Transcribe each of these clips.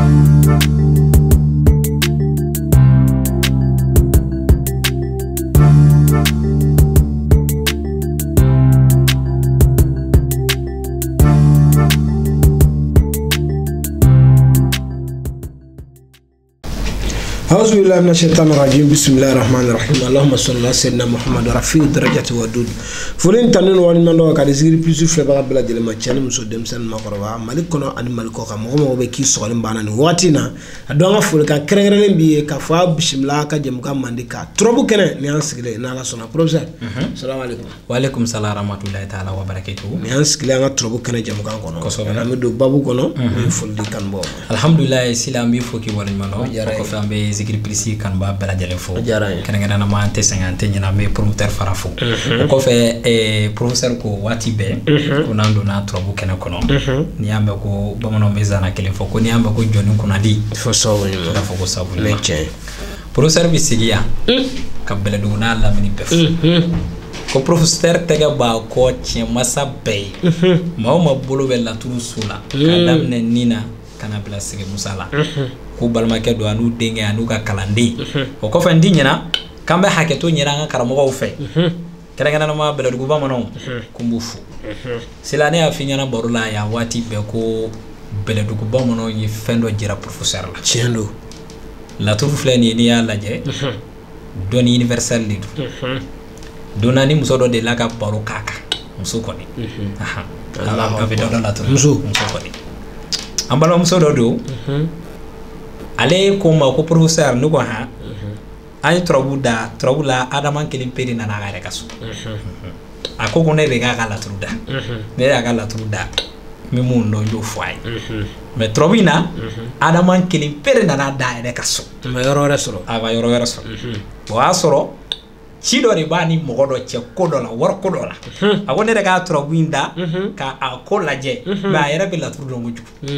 أعوذ بالله من الشيطان الرجيم بسم الله الرحمن الرحيم اللهم صل على سيدنا محمد رفيع الدرجات ودود foli tanu ni waleɲuman dɔn ka di Zikiri Plus filɛbaga bɛɛ lajɛlen ma, cɛ ni muso, denmisɛnnin, maakɔrɔba, Mali kɔnɔ ani Mali kɔ kan, mɔgɔ mɔgɔ bɛ k'i sɔgɔlen banna nin waati in na. A dɔn an ka folikan kɛrɛnkɛrɛnnen b'i ye k'a fɔ a bisimila a ka jɛmukan mandi ka turabu kɛnɛ ni y'an sigilen n'Ala sɔnna. Professeur, salamu aleykum. Waaleykum salam rahmatulahi taala wa barakatuhu. Ni y'an sigilen an ka turabu kɛnɛ jɛmukan kɔnɔ. Kosɛbɛ. An bɛ don babu kɔnɔ, n bɛ foli di kanubagaw ma. Alhamdulilayi, Sila, an b'i fo k'i waleɲuman dɔn. Diyara n ye. O kɔfɛ, an bɛ Zikiri Plus kanuba bɛɛ lajɛlen fo. O diyara n ye. Kɛrɛnkɛrɛnnama, an tɛ sɛgɛn, an tɛ ɲinɛ, an bɛ promoteur fara fo. O kɔfɛ, professeur ko waati bɛɛ ko n'an donna turabu kɛnɛ kɔnɔ, n'i y'a mɛn ko bamananw bɛ zana kelen fɔ ko n'i y'a mɛn ko jɔnni kunnadi, fo sababu i ɲuman. b'a fɔ ko sababu Ne ɲuman. tiɲɛ. Professeur bɛ sigi yan ka Bɛlɛdugu n'a lamini bɛɛ fo ko professeur tɛgɛ b'a kɔ tiɲɛ masa bɛɛ ye, maa o maa bolo bɛ laturu so la k'a daminɛ nin na ka na bila sigi musa la, k'u balimakɛ don, an'u denkɛ, an'u ka kalanden. O kɔfɛ, n ti ɲina k'an bɛ hakɛto ɲini an ka karamɔgɔw fɛ, kɛrɛnkɛrɛnnama Bɛlɛdugu bamananw, ko n b'u fo. Sila, ne y'a f'i ɲɛna baro la yan waati bɛɛ ko Bɛlɛdugu bamananw ye fɛn dɔ jira professeur la. Tiɲɛ don. Laturu filɛ nin ye, n'i y'a lajɛ, dɔnni universel de don. Donna ni muso dɔ delila ka baro k'a kan, muso kɔni. Ahan. A bɛ dɔ dɔn laturu. Muso. Muso kɔni, an balimamuso dɔ don. Ale ko n ma ko professeur, ne ko han, an ye turabu da turabu la, adama kelen pe de nana a yɛrɛ ka so. A ko ko ne de k'a ka laturu da, ne y'a ka laturu da, n bɛ mun dɔn, n y'o fɔ a ye. Mais turabu in na, adama kelen pe de nana da a yɛrɛ ka so. A ma yɔrɔ wɛrɛ sɔrɔ. A ma yɔrɔ wɛrɛ sɔrɔ. O y'a sɔrɔ ci dɔ de b'a ni mɔgɔ dɔ cɛ, ko dɔ la, wari ko dɔ la. A ko ne de k'a turabu in da ka a ko lajɛ, mais a yɛrɛ bɛ laturu dɔn kojugu. E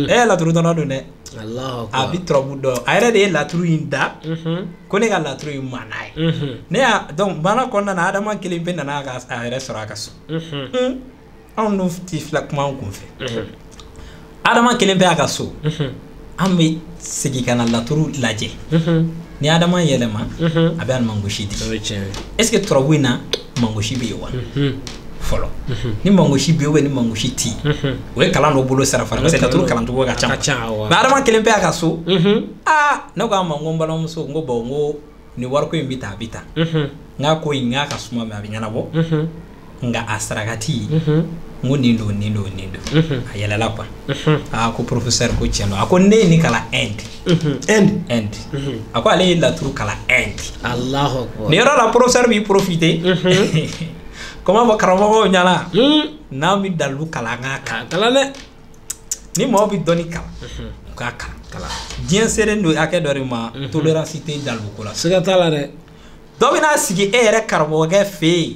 ye laturu dɔnna don dɛ. Allahu A bɛ turabu dɔn, a yɛrɛ de ye laturu in da ko ne ka laturu in ma n'a ye. Ne y'a donc baara kɔnɔna na, adama kelen pe nana a ka a yɛrɛ sɔrɔ a ka so. Anw dun ti fila kuma an kun fɛ. Adama kelen pe a ka so, an bɛ segin ka na laturu lajɛ. Ni adama yɛlɛma, a bɛ mangosi di. O ye tiɲɛ ye. Est ce que turabu in na, mangosi bɛ yen wa fɔlɔ? Ni mangosi bɛ yen ou bien ni mangosi tɛ yen, o ye kalan dɔ bolo sira fara, parce que laturu kalancogo ka ca. A ka ca, awɔ. Mais adama kelen pe a ka so, aa, ne ko a ma, n ko n balimamuso, n ko bon, n ko nin wariko in bɛ tan, a bɛ tan, n k'a ko in, n k'a ka suma, mais a bɛ ɲɛnabɔ, nka a sarakati, n ko nin don, nin don, nin don. A yɛlɛla quoi. Aa, ko professeur, ko tiɲɛ don. A ko ne ye nin kalan Inde. Inde. Inde. A ko ale ye laturu kalan Inde. Allahu akbar. Nin yɔrɔ la, professeur b'i profiter comment fɔ karamɔgɔw ɲɛna, n'an bɛ dalilu kalan, an k'a kalan. K'a kalan dɛ. Ni maaw bɛ dɔnni kalan, u k'a kalan. Kalan. Diɲɛ selen don hakɛ dɔ de ma, tolérance tɛ dalilu ko la. Siga t'a la dɛ. Dɔ bɛna sigi e yɛrɛ karamɔgɔkɛ fɛ yen,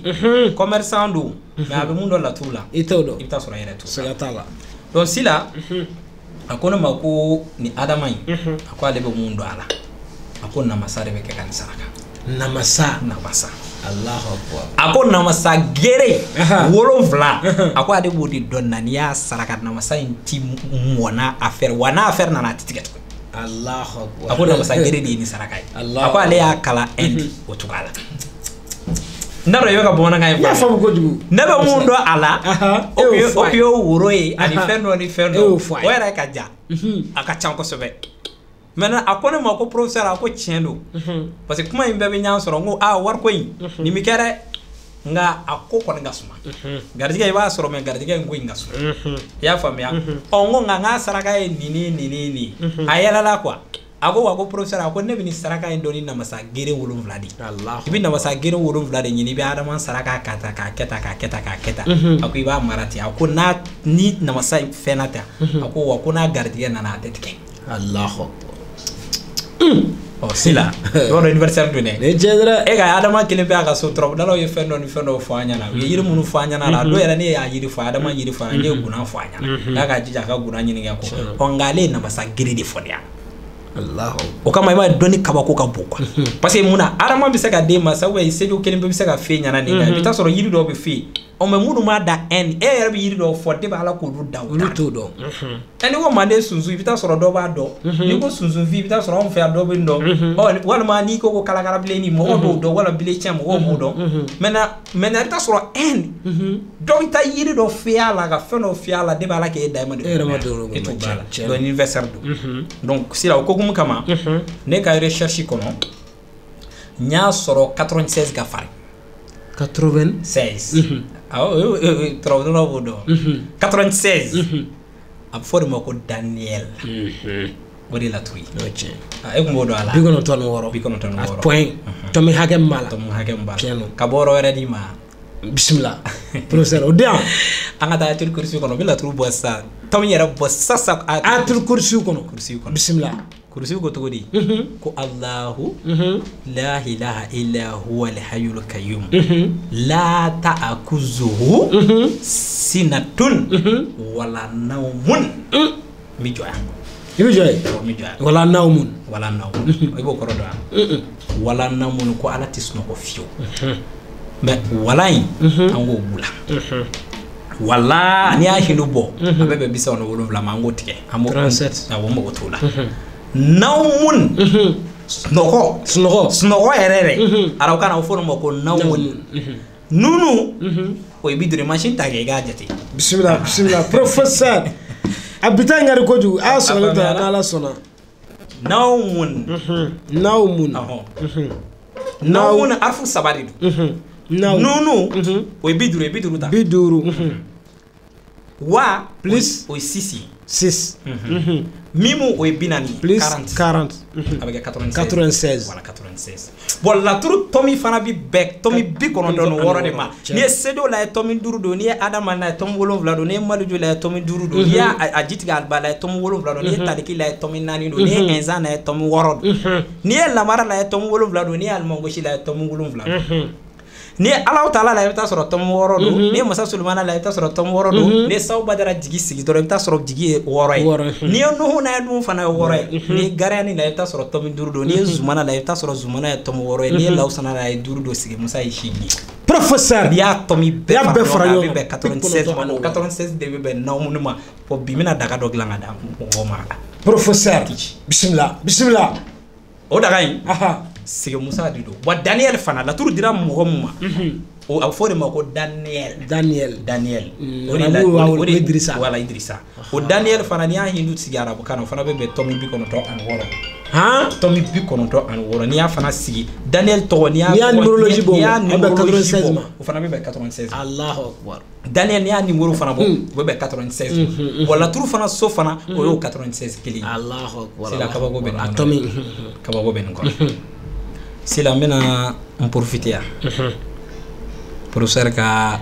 commerçant don, mais a bɛ mun dɔn laturu la, I t'o dɔn. I bɛ taa sɔrɔ e yɛrɛ t'o dɔn. Siga t'a la. Donc sisan, a ko ne ma ko nin adama in, a ko ale bɛ mun dɔn a la, a ko namasa de bɛ kɛ ka nin saraka. Namasa. Namasa. Allahu akbar. A ko namasa gere 7, a ko ale b'o de dɔn na, n'i y'a saraka, namasa in ti mɔna affaire wa, n'a affaire nana, a ti tigɛ tuguni. Allahu akbar. A ko namasa gere de ye nin saraka ye. Allahu A ko ale y'a kalan Inde o cogoya la. N t'a dɔn i bɛ ka bamanankan in N y'a faamu kojugu. Ne bɛ mun dɔn a la, E o y'o kun ye fɔ o a kun ye. ye woro ye ani fɛn dɔ ni fɛn E y'o dɔ. fɔ a O ye. yɛrɛ ka ja, a ka ca kosɛbɛ. Maintenant, a ko ne ma ko professeur, a ko tiɲɛ don, parce que kuma in bɛɛ bɛ ɲɔgɔn sɔrɔ. N ko aa, wariko in nin bɛ kɛ dɛ, nka a ko kɔni ka suma, garijɛgɛ i b'a sɔrɔ, mais garijɛgɛ in ko in ka suma, i y'a faamuya. Ɔ, n ko nka n k'a saraka ye nin ni nin ni nin. A yɛlɛla quoi. A ko wa ko professeur, a ko ne bɛ nin saraka in dɔn ni namasa gere 7 de ye. Allahu I bɛ namasa gere 7 de ɲini, i bɛ adama saraka ka ta k'a kɛ tan, k'a kɛ tan, k'a kɛ tan. A ko i b'a mara ten. A ko n'a ni namasa in fɛnna tan, a ko wa ko n'a garijɛgɛ nana, a tɛ tigɛ. Allahu akbar. Ɔ, sisan, i b'a dɔn universel don dɛ. Nin ye tiɲɛ ye dɛ. E ka adama kelen bɛ a ka so, turabudalaw ye fɛn dɔ ni fɛn dɔw fɔ an ɲɛna, u ye yiri minnu fɔ an ɲɛna la, a dɔw yɛrɛ ne y'a yiri fɔ, adama yiri fɔ an ɲɛna, ne ye guna fɔ a ɲɛna k'a ka jija a ka guna ɲini kɛ kɔ. Ɔ, nka ale ye namasa gere de fɔ ne ɲɛna. Allahu. O kama i b'a ye dɔnni kabako ka bon quoi, parce que mun na, adama bɛ se ka den ma sabu sejo kelen bɛɛ bɛ se ka f'e ɲɛna nin kan, i bɛ taa sɔrɔ yiri dɔw bɛ f'e yen. Ɔ mais minnu m'a da Inde, e yɛrɛ bɛ yiri dɔw fɔ de b'a la k'olu da, olu t'o dɔn. N'i ko manden sunsun, i bɛ taa sɔrɔ dɔ b'a dɔn. N'i ko sunsunfin, i bɛ taa sɔrɔ anw fɛ yan dɔ bɛ nin dɔn. Ɔ walima n'i ko kalakalabilenni, mɔgɔw b'o dɔn, wala bilencɛn, mɔgɔw b'o dɔn. Maintenant i bɛ taa sɔrɔ Inde, dɔ bɛ taa yiri dɔ fiyɛ a la, ka fɛn dɔ fiyɛ a la, de b'a la k'e da i ma de. E yɛrɛ ma dɔn o e t'o dɔn a la. Donc anniversaire don. Donc sisan o hokumu kama, ne ka recherche kɔnɔ, n y'a sɔrɔ 96 ka farin. 96. Awɔ, tubabu b'o dɔn. 96. A bɛ fɔ o de ma ko Daniel. O de ye laturu ye. O ye tiɲɛ. E tun b'o dɔn a la. 96. 96. A point. Tɔmi hakɛ min b'a la. Tɔmi hakɛ min b'a la. Tiɲɛ don. Ka bɔ yɔrɔ wɛrɛ d'i ma. Bisimila. Professeur, o di yan. An ka taa ayatul kursi kɔnɔ, n bɛ laturu bɔ sisan. Tɔmi yɛrɛ bɔ sisan. Ayatul kursi kɔnɔ. Kursi kɔnɔ. Bisimila. Kursi ko cogo di? Ko Allahu la ilaha illa huwa al-hayyul qayyum la ta'khuzuhu sinatun wala nawmun. N bɛ jɔ yan. I bɛ jɔ yen? Awɔ, n bɛ jɔ yan. Wala nawmun. Wala nawmun. I b'o kɔrɔ dɔn wa? Wala nawmun, ko Ala tɛ sunɔgɔ fiyewu. Mais wala in, an k'o b'u la. Wala n'i y'a hindu bɔ, a bɛ bɛn 37 ma, an k'o tigɛ. An b'o 37. Awɔ, n mago t'o la. Nawmun, sunɔgɔ. Sunɔgɔ. Sunɔgɔ yɛrɛ yɛrɛ. Arabukan na, a bɛ fɔ o ma ko nawmun. Nunu, o ye 50, mansin ta kɛ i k'a jate. Bisimila, bisimila, professeur. A bi ta in ka di kojugu. A y'a sɔrɔ ne ta n'Ala sɔnna. Nawmun. Nawmun. Nawmun arafu 3 de don. Nunu, o ye 50 ye, 50 ta. 50. Wa plus o ye 6 ye. 6. Mimu o ye 40 ye. Plus 40. A bɛ kɛ 96. 96. Voilà, 96. Bon, laturu tɔmi fana bi bɛn tɔmi 96 de ma. N'i ye Sedo lajɛ, tɔmi 5 don. N'i ye Adama lajɛ, tɔmi 7 don. N'i ye Malijo lajɛ, tɔmi 5 don. N'i y'a a ji tigɛ Aliba lajɛ, tɔmi 7 don. N'i ye Taliki lajɛ, tɔmi 4 don. N'i ye Ɛnzan lajɛ, tɔmi 6 don. N'i ye Lamara lajɛ, tɔmi 7 don. N'i ye Alimangosi lajɛ, tɔmi 7 don. N'i ye Alahu Taala la, i bɛ taa sɔrɔ tɔmi 6 don. N'i ye Masa Sulemana la, i bɛ taa sɔrɔ tɔmi 6 don. N'i ye Sawu Badara jigi sigi dɔrɔn, i bɛ taa sɔrɔ jigi ye 6 ye. N'i ye Nuhu la, Nuhu fana ye 6 ye. N'i ye Gariyani la, i bɛ taa sɔrɔ tɔmi 5 don. N'i ye Zumana la, i bɛ taa sɔrɔ Zumana ye tɔmi 6 ye. N'i ye Lawusana la, a ye 5 don. Sigi Musa ye 8 ye. Professeur, n'i y'a tɔmi bɛɛ fara ɲɔgɔn kan, a bɛ bɛn 96 ma. O 96 de bɛ bɛn Nawmu ma. Bon, bi n bɛna daga dɔ dilan ka da mɔgɔw ma. Professeur, bisimila, bisimila. O daga in, Sigi Musa de don. Wa Daniel fana, laturu dira mɔgɔ min ma, o a bɛ fɔ o de ma ko Daniel. Daniel. Daniel. O de la, o de Idrissa. Voilà, Idrissa. O Daniel fana, n'i y'a hindu sigi arabukan na, o fana bɛ bɛn tɔmi 96. Han? Tɔmi 96. N'i y'a fana sigi Daniel tɔgɔ, n'i y'a numérologie bɔ, n'i y'a numérologie bɔ, o fana bɛ bɛn 96. Allahu akbar. Daniel, n'i y'a numéro fana bɔ, o bɛ bɛn 96. Wa laturu fana so fana, o y'o 96 kelen ye. Allahu akbar. Sila kabako bɛ nin kɔnɔ. A tɔmi. Kabako bɛ nin kɔnɔ. Sila, n bɛna n profiter yan. Professeur ka,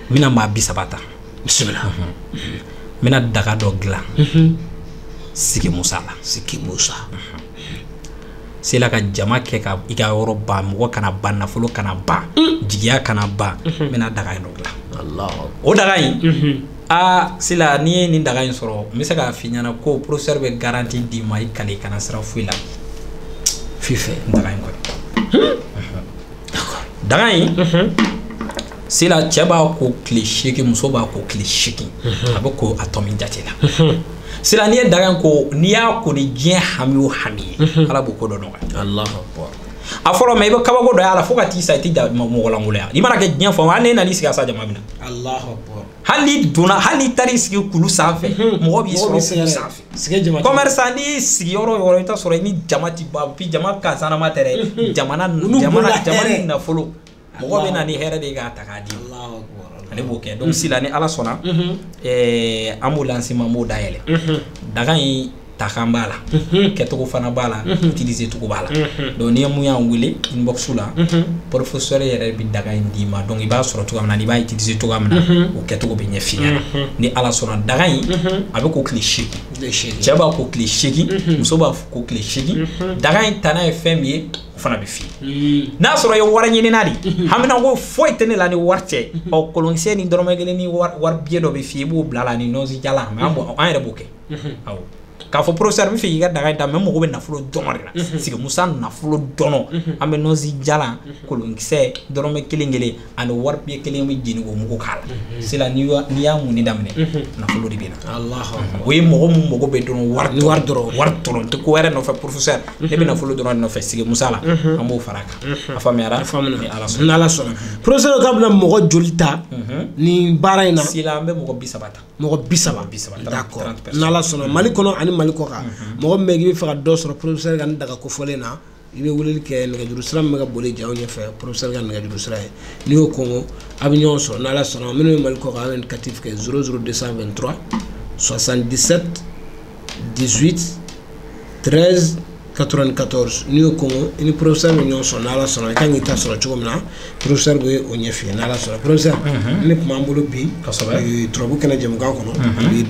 n bɛna maa 30 ta. Bisimila. N bɛna daga dɔ dilan. Sigi Musa la. Sigi Musa. Sila ka jama kɛ ka i ka yɔrɔ ban, mɔgɔ kana ban, nafolo kana ban, jigiya kana ban. N bɛna daga in dɔ dilan. Allahu. O daga in, aa Sila, n'i ye nin daga in sɔrɔ, n bɛ se k'a f'i ɲɛna ko professeur bɛ garantie d'i ma, i kale kana siran foyi la. Fifɛ. Daga in kɔni. D'accord. Daga in, Sila, cɛ b'a ko tile 8, muso b'a ko tile 8. A bɛ ko a tɔmi jate la. Sila, n'i ye daga in ko, n'i y'a ko ni diɲɛ hami o hami ye, Ala b'o ko dɔ nɔgɔya. Allahu akbar. A fɔlɔ, mais i bɛ kabako dɔ y'a la fo ka t'i sa, i tɛ mɔgɔ lankolonya. I mana kɛ diɲɛ fan o, hali n'e nan'i sigi a sa jama min na. Allahu akbar. Hali n'i donna, hali n'i taar'i sigi kulu sanfɛ, mɔgɔ b'i sɔrɔ kulu sanfɛ. Commerçant, n'i sigi yɔrɔ o yɔrɔ, i bɛ taa sɔrɔ i ni jama ti ban. Puis jama gansanama tɛ dɛ, jamana jamana nafolo, mɔgɔ bɛ na ni hɛrɛ de ye k'a ta k'a di. Ale b'o kɛ. Donc Sila, ni Ala sɔnna, an b'o lancement, an b'o dayɛlɛ. Daga in takan b'a la, kɛcogo fana b'a la, utiliser cogo b'a la. Donc n'i ye mun y'an wele inbox la, professeur yɛrɛ bɛ daga in d'i ma. Donc i b'a sɔrɔ cogoya min na, n'i b'a utiliser cogoya min na, o kɛcogo bɛ ɲɛf'i ɲɛna. Ni Ala sɔnna, daga in a bɛ ko tile 8. Cɛ b'a ko tile 8, muso b'a ko tile 8. Daga in tana ye fɛn min ye, o fana bɛ f'i ye. N'a sɔrɔ i ye wari ɲinina de, haminanko foyi tɛ ne la ni wari tɛ. Ɔ kolonkisɛ ni dɔrɔmɛ kelen ni wari biye dɔ bɛ f'i ye, i b'o bila a la ni nɔnsi jalan. Mais an yɛrɛ b'o kɛ. Awɔ. K'a fɔ professeur, n bɛ fɛ k'i ka daga in ta, mais n mago bɛ nafolo dɔrɔn de la. Sigi Musa nafolo dɔrɔn. An bɛ nɔzi jalan, kolonkisɛ, dɔrɔmɛ kelen kelen ani wari biye kelen bɛ jeni k'o mugu k'a la. Sisan n'i y'a munni daminɛ, nafolo de bɛ na. Alahu. O ye mɔgɔ mun mago bɛ dɔrɔn wari wari dɔrɔn. Wari dɔrɔn tɛ ko wɛrɛ nɔfɛ professeur. Ne bɛ nafolo dɔrɔn de nɔfɛ Sigi Musa la. An b'o fara a kan. A faamuyara? A faamuna. Ni Ala sɔnna. Ni Ala sɔnna. Professeur, k'a bɛna mɔgɔ joli ta nin baara in na? Sisan an bɛ mɔgɔ 30 ta. Mɔgɔ 30. 30. D'accord. 30 personnes. N'Ala sɔnna, Mali kɔnɔ ani Mali kɔ kan, mɔgɔ min bɛ k'i bɛ fɛ ka dɔ sɔrɔ professeur ka nin daga kofɔlen na, i bɛ weleli kɛ nɛgɛjuru sira min bɛ ka boli jaw ɲɛfɛ, professeur ka nɛgɛjuru sira ye. N'i y'o kɔngɔ, a bɛ ɲɔgɔn sɔrɔ n'Ala sɔnna. Minnu bɛ Mali kɔ kan, a bɛ indicatif kɛ 00223 77 18 13 94. N'i y'o kɔngɔ, i ni professeur bɛ ɲɔgɔn sɔrɔ n'Ala sɔnna. I kan k'i ta sɔrɔ cogo min na, professeur bɛ o ɲɛf'i ye n'Ala sɔnna. Professeur, ne tun b'an bolo bi Kosɛbɛ. turabu kɛnɛ jɛmukan kɔnɔ. An b'i